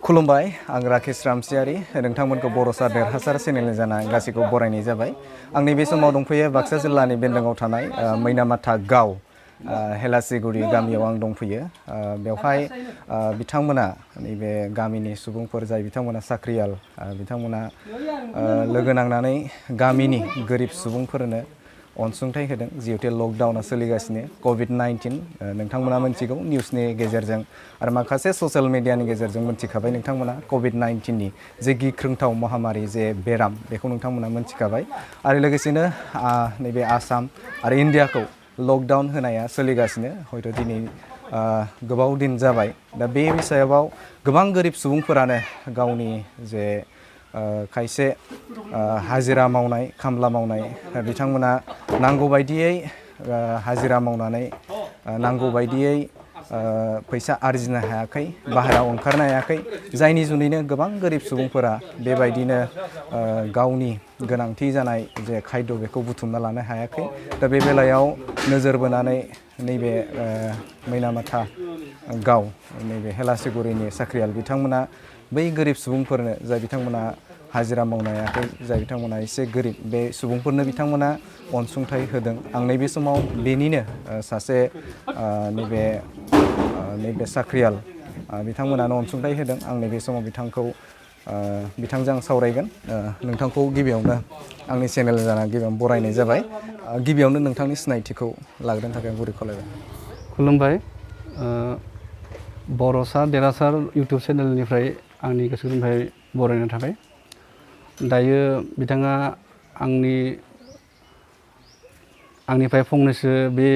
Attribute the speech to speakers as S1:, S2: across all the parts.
S1: खुलुमबाय आं राकेश रामसियारि नोंथांमोनखौ बर'सा देरहासार चेनेलनि जाना गासैखौ बरायनाय जाबाय आंनि बे समाव दंफैयो बाक्सा जिल्लानि बेन्दोंआव थानाय मैनामाथा गाव हेलासिगुरि गामियाव आं दंफैयो बेवहाय बिथांमोना नैबे गामिनि सुबुंफोर जाय बिथांमोना साख्रियाल बिथांमोना लोगो नांनानै गामिनि गोरिब सुबुंफोरनो अनसुंथाइ होदों जिहेतु लकडाउना सोलिगासिनो कोविड-19 नोंथांमोना मिथिगौ निउसनि गेजेरजों आरो माखासे ससियेल मिडियानि गेजेरजों मिथिखाबाय नोंथांमोना कोविड-19 नि जे गिख्रंथाव महामारी जे बेराम बेखौ नोंथांमोना मिथिखाबाय आरो लोगोसेनो नैबे आसाम आरो इन्डियाखौ लकडाउन होनाया सोलिगासिनो हयथ' दिनै गोबाव दिन जाबाय दा बे बिषयाव गोबां गोरिब सुबुंफोरानो गावनि जे खायसे हाजिरा मावनाय खामला मावनाय बिथांमोना नांगौ बायदियै हाजिरा मावनानै नांगौ बायदियै फैसा आरजिनो हायाखै बाहेरायाव ओंखारनो हायाखै जायनि जुनैनो गोबां गोरिब सुबुंफोरा बेबायदिनो गावनि गोनांथि जानाय जे खायद बेखौ बुथुमना लानो हायाखै दा बे बेलायाव नोजोर बोनानै नैबे मैनामाथा गाव नैबे हेलासिगुरिनि साख्रियाल बिथांमोना बै गोरिब सुबुंफोरनो जाय बिथांमोना हाजिरा मावनो हायाखै जाय बिथांमोना एसे गोरिब बे सुबुंफोरनो बिथांमोना अनसुंथाइ होदों आं नैबे समाव बेनिनो सासे नैबे साख्रियाल बिथांमोनानो अनसुंथाइ होदों आं नैबे समाव बिथांजों आं सावरायगोन नोंथांखौ गिबियावनो आंनि चेनेल जाना गिबियावनो बरायनाय जाबाय गिबियावनो नोंथांनि सिनायथिखौ लाग्रोनो थाखाय गुरै खावलायबाय
S2: खुलुमबाय बर'सा देरहासार इउटुब चेनेलनिफ्राय आंनि गोसो गोरबोनिफ्राय बरायनो थाखाय दायो बिथाङा आंनिफ्राय फंनैसो बे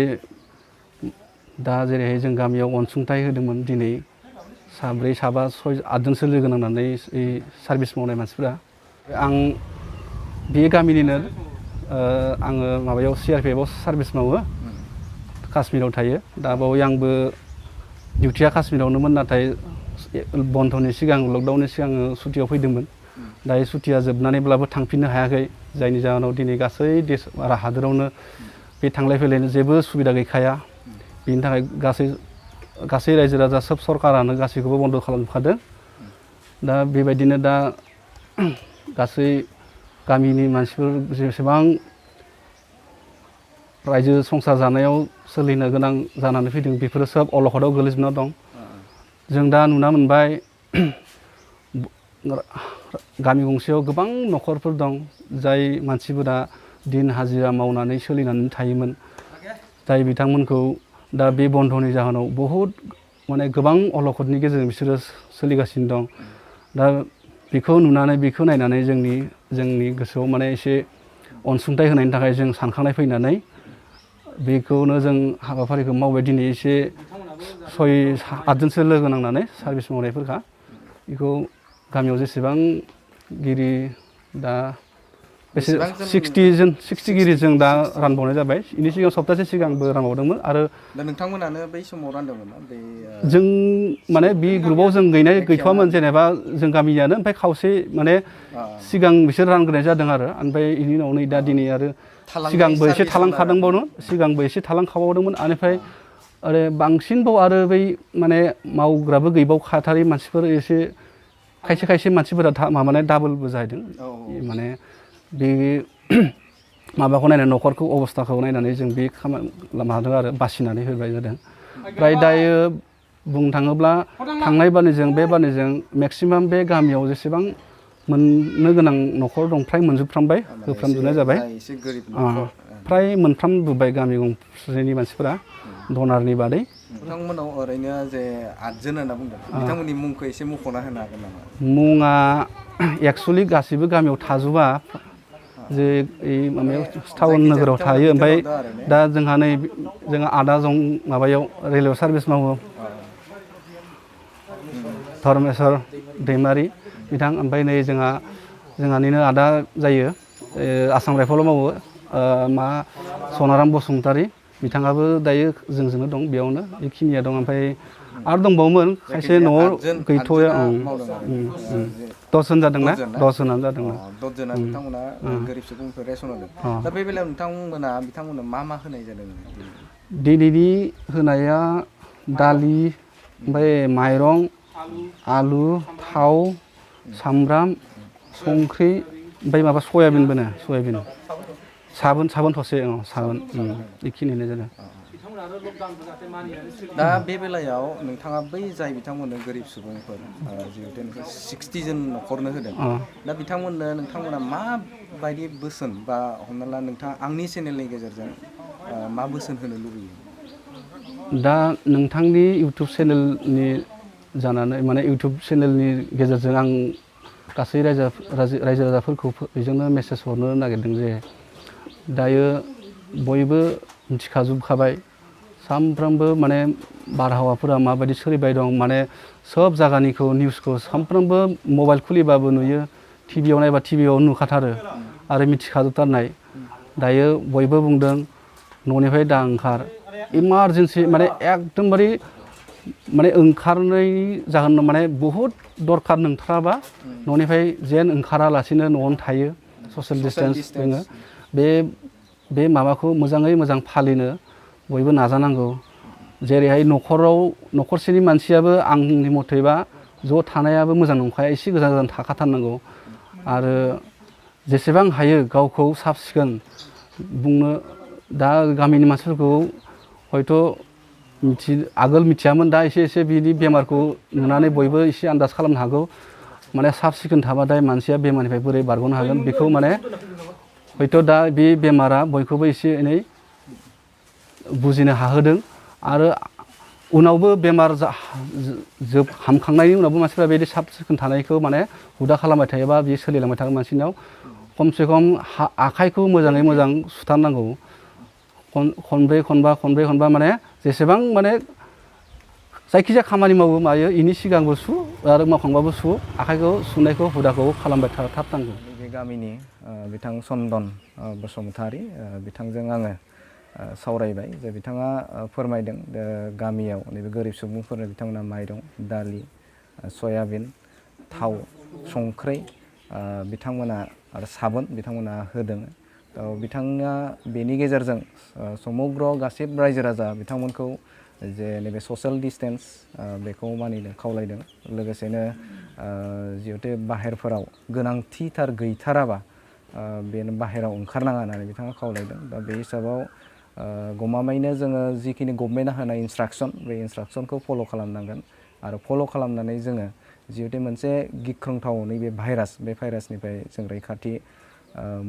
S2: दा जेरैहाय जों गामियाव अनसुंथाइ होदोंमोन दिनै साब्रै साबा सय आदजनसो लोगो नांनानै सार्भिस मावनाय मानसिफोरा आं बे गामिनिनो आङो माबायाव CRPF आव सार्भिस मावो काश्मीराव थायो दा बावै आंबो डिउटिया काश्मीरावनोमोन नाथाय बन्दनि सिगां लकडाउननि सिगां सुटियाव फैदोंमोन दायो सुटिया जोबनानैब्लाबो थांफिननो हायाखै जायनि जाहोनाव दिनै गासै हादोरावनो बे थांलाय फैलायनि जेबो सुबिदा गैखाया बेनि थाखाय गासै रायजो राजा सोब सरकारानो गासैखौबो बन्द खालामखादों दा बेबायदिनो दा गासै गामिनि मानसिफोर जेसेबां रायजो संसार जानायाव सोलिनो गोनां जानानै फैदों बेफोरो सोब अलखदाव गोलैजोबना दं जों दा नुना मोनबाय गामि गंसेयाव गोबां न'खरफोर दं जाय मानसिफोरा दिन हाजिरा मावनानै सोलिनानै थायोमोन जाय बिथांमोनखौ दा बे बन्दनि जाहोनाव बहुद माने गोबां अलखदनि गेजेरजों बिसोरो सोलिगासिनो दं दा बेखौ नुनानै बेखौ नायनानै जोंनि गोसोआव माने एसे अनसुंथाइ होनायनि थाखाय जों सानखांनाय फैनानै बेखौनो जों हाबाफारिखौ मावबाय दिनै एसे सय आदजनसो लोगो नांनानै सार्भिस मावनायफोरखा बेखौ गामियाव जेसेबांगिरि दा बेसे 60 गिरिजों दा रानबावनाय जाबाय बेनि सिगां सप्तासे सिगांबो रानबावदोंमोन आरो
S1: दा नोंथांमोनानो बै समाव रानदोंमोन ना बे
S2: जों माने बे ग्रुपआव जों गैथ'वामोन जेनेबा जों गामियानो ओमफ्राय खावसे माने सिगां बिसोर रानग्रोनाय जादों आरो ओमफ्राय बेनि उनाव नै दा दिनै आरो सिगांबो एसे थालांखाबावदोंमोन बेनिफ्राय आरो बांसिनबाव आरो बै माने मावग्राबो गैबावखाथारै मानसिफोर एसे खायसे मानसिफोरा माने डाबलबो जाहैदों माने बे माबाखौ नायनानै न'खरखौ अबस्थाखौ नायनानै जों बे माबादों आरो बासिनानै होबाय जादों ओमफ्राय दायो बुंनो थाङोब्ला थांनाय बारनिजों बे बारनिजों मेक्सिमाम बे गामियाव जेसेबां मोननो गोनां न'खर दं फ्राय मोनजोबफ्रामबाय होफ्रामजोबनाय जाबाय फ्राय मोनफ्रामजोब्बाय गामि गंसेनि मानसिफोरा डनारनि बादै
S1: नोंथांमोनाव ओरैनो जे 8 जन होनना बुंदों बिथांमोननि मुंखौ एसे मख'ना होनो हागोन नामा
S2: मुङा एक्सुवेलि गासिबो गामियाव थाजोबा जे माबायाव टाउन नोगोराव थायो ओमफ्राय दा जोंहा आदा जं माबायाव रेलवे सार्भिस मावो धर्मेश्वर दैमारि बिथां ओमफ्राय नै जोंहानिनो आदा जायो आसाम राइफलाव मावो सनाराम बसुमतारी बिथाङाबो दायो जोंजोंनो दं बेयावनो बेखिनिया दं ओमफ्राय आरो दंबावोमोन खायसे न'आव गैथ'या 10 जन जादोंना 10 जनानो जादोंना
S1: 10 जना बिथांमोना गोरिब सुबुंफोर रेसन होदों दा बे बेलायाव बिथांमोननो मा होनाय जादों
S2: दिनैनि होनाया दालि ओमफ्राय माइरं आलु थाव सामब्राम संख्रि ओमफ्राय माबा सयाबिनबोनो सयाबिन साबोन थरसे साबोन बेखिनिनो जादों।
S1: दा बे बेलायाव नोंथाङा बै जाय बिथांमोननो गोरिब सुबुंफोर जिहेतु 60 जन न'खरनो होदों दा नोंथांमोना माबायदि बोसोन बा हमना ला नोंथाङा आंनि चेनेलनि गेजेरजों मा बोसोन होनो लुबैयो?
S2: दा नोंथांनि इउटुब चेनेलनि जानानै माने इउटुब चेनेलनि गेजेरजों आं गासै रायजो राजाफोरखौ बेजोंनो मेसेज हरनो नागिरदों जे दायो बयबो मिथिखाजोबखाबाय सामफ्रामबो माने बारहावाफोरा माबायदि सोलिबाय दं माने सब जायगानिखौ निउसखौ सामफ्रामबो मबाइल खुलिबाबो नुयो टिभियाव नायबा टिभियाव नुखाथारो आरो मिथिखाजोबथारनाय दायो बयबो बुंदों न'निफ्राय दा ओंखार इमारजेन्सि माने एकदमबारे माने ओंखारनायनि जाहोन माने बहुद दरखार नोंथाराबा न'निफ्राय जेन ओंखारालासिनो न'आवनो थायो ससियेल डिसटेन्स जोङो बे माबाखौ मोजाङै मोजां फालिनो बयबो नाजानांगौ। जेरैहाय न'खरसेनि मानसियाबो आंनि मथेबा ज' थानायाबो मोजां नंखाया एसे गोजान गोजान थाखाथारनांगौ आरो जेसेबां हायो गावखौ साब सिखोन बुंनो दा गामिनि मानसिफोरखौ हयथ' आगोल मिथियामोन दा एसे बिनि बेमारखौ नुनानै बयबो एसे आन्दाज खालामनो हागौ माने साब सिखोन थाबाथाय मानसिया बेमारनिफ्राय बोरै बारग'नो हागोन बेखौ माने हयथ' दा बे बेमारा बयखौबो एसे एनै बुजिनो हाहोदों आरो उनावबो बेमार हामखांनायनि उनावबो मानसिफ्रा बेबायदि साब सिखोन थानायखौ माने हुदा खालामबाय थायोबा बियो सोलिलांबाय थागोन मानसिनाव खमसे खम आखाइखौ मोजाङै मोजां सुथारनांगौ खनब्रै खनबा माने जेसेबां माने जायखिजाया खामानि मावो मायो इनि सिगांबो सु आरो मावखांबाबो सु आखाइखौ सुनायखौ हुदाखौ खालामबाय थाथारनांगौ।
S1: नैबे गामिनि बिथां चन्दन बसुमतारी बिथांजों आङो सावरायबाय जे बिथाङा फोरमायदों गामियाव नैबे गोरिब सुबुंफोरनो बिथांमोना माइरं दालि सयाबिन थाव संख्रै बिथांमोना आरो साबोन बिथांमोना होदों। बिथाङा बेनि गेजेरजों समग्र गासिबो रायजो राजा बिथांमोनखौ जे नैबे ससियेल डिसटेन्स बेखौ मानिनो खावलायदों लोगोसेनो जिहेतु बाहेरफोराव गोनांथिथार गैथाराबा बेनो बाहेरायाव ओंखारनाङा होननानै बिथाङा खावलायदों। दा बे हिसाबाव गमामायैनो जोङो जिखिनि गभर्नमेन्टआ होनाय इन्सट्राकसन बे इन्सट्राकसनखौ फल' खालामनांगोन आरो फल' खालामनानै जोङो जिहेतु मोनसे गिख्रंथाव नैबे भाइरास बे भाइरासनिफ्राय जों रैखाथि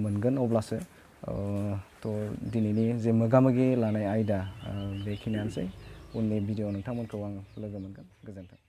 S1: मोनगोन अब्लासो थ' दिनैनि जे मोगा मोगि लानाय आयदा बेखिनियानोसै उननि भिडिअ नोंथांमोनखौ आं लोगो मोनगोन गोजोन्थों।